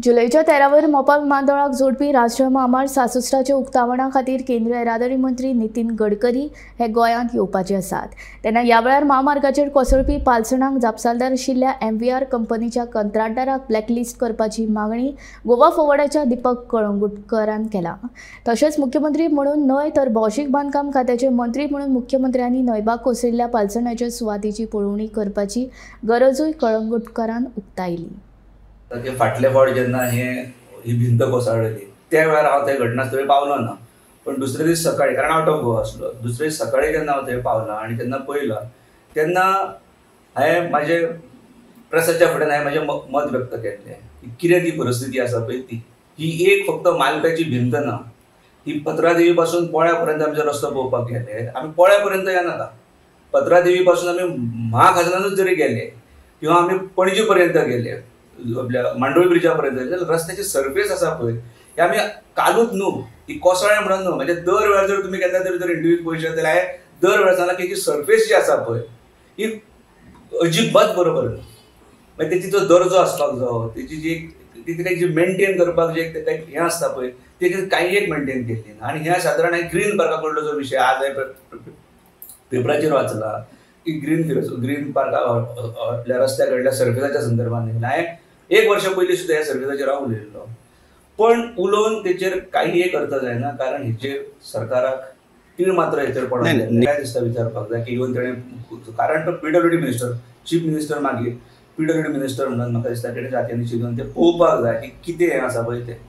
जुलैच्या 13 वयर मोपा विमानतळाक जोडपी राष्ट्रीय म्हामार्ग 66च्या उक्तावणा खातीर केंद्रीय येरादारी मंत्री नितीन गडकरी हे गोंयांत येवपाचे आसात. तेन्ना ह्या वेळार म्हामार्गाचेर कोसळपी पालसणांक जापसालदार आशिल्ल्या MVR कंपनीच्या कंत्राटदाराक ब्लॅकलिस्ट करपाची मागणी गोवा फॉरवर्डाच्या दीपक कळंगुटकरान केला. तशेंच मुख्यमंत्री म्हणून न्हय तर भौशीक बांदकाम खात्याचे मंत्री म्हणून मुख्यमंत्र्यांनी न्हंयबाग कोसळिल्ल्या पालसणाच्या सुवातेची पळोवणी करपाची गरजूय कळंगुटकरान उक्तायली. फाटले फावट जेन्ना हे ही भिंत कोसळ्ळी त्या वेळार हांव थंय घटनास्थळी पावलो ना, पण दुसरे दीस सकाळी, कारण आवट ऑफ गोवा आसलो, दुसरे दीस सकाळी जेन्ना हांव थंय पावला आनी जेन्ना पळयला तेन्ना हांवें म्हाजे प्रेसाच्या फुड्यान हांवें म्हाजें मत व्यक्त केल्लें की कितें ती परिस्थिती आसा पळय ती ही एक फक्त मालप्याची भिंत ना, ही पत्रादेवी पासून पोळ्या पर्यंत आमचो रस्तो पळोवपाक गेले, आमी पोळ्या पर्यंत येनाका, पत्रादेवी पासून आमी महाखाजनानूच जरी गेले किंवा आमी पणजी पर्यंत गेले, आपल्या मांडोळी ब्रिजा पर्यंत जाल्यार रस्त्याची सर्फेस आसा पळय हे आमी कालूच न्हू, ही कोसळ्ळें म्हणून न्हू, म्हणजे दर वेळार जर तुमी केन्ना तरी जर इंटरव्यू पळयशात जाल्यार हांवें दर वेळार सांगलां की ही सर्फेस जी आसा पळय ही अजिबात बरोबर न्हू. मागीर तेची जो दर्जो आसपाक जावो, तेची जी ती जी मेनटेन करपाक जे हें आसता पळय तेची कांय एक मेनटेन केल्ली ना. आनी ह्या सादारण हांवें ग्रीन पार्का कडलो जो विशय आज हांवें पेपराचेर वाचला की ग्रीन पार्का आपल्या रस्त्या कडल्या सर्फेसाच्या संदर्भात हांवें एक वर्ष पयलीं सुद्दां ह्या सर्विसाचेर हांव उलयल्लो, पण उलोवन तेचेर काही एक अर्थ जायना, कारण हेचेर सरकाराक तीळ मात्र हेचेर पडोंक जाय. काय दिसता विचारपाक जाय की इवन तेणें, कारण तो पीडब्ल्यूडी मिनिस्टर, चीफ मिनिस्टर मागीर पीडब्ल्यूडी मिनिस्टर म्हणून म्हाका दिसता तेणें जातींनी चिंतून तें पळोवपाक जाय की कितें हें आसा पळय तें.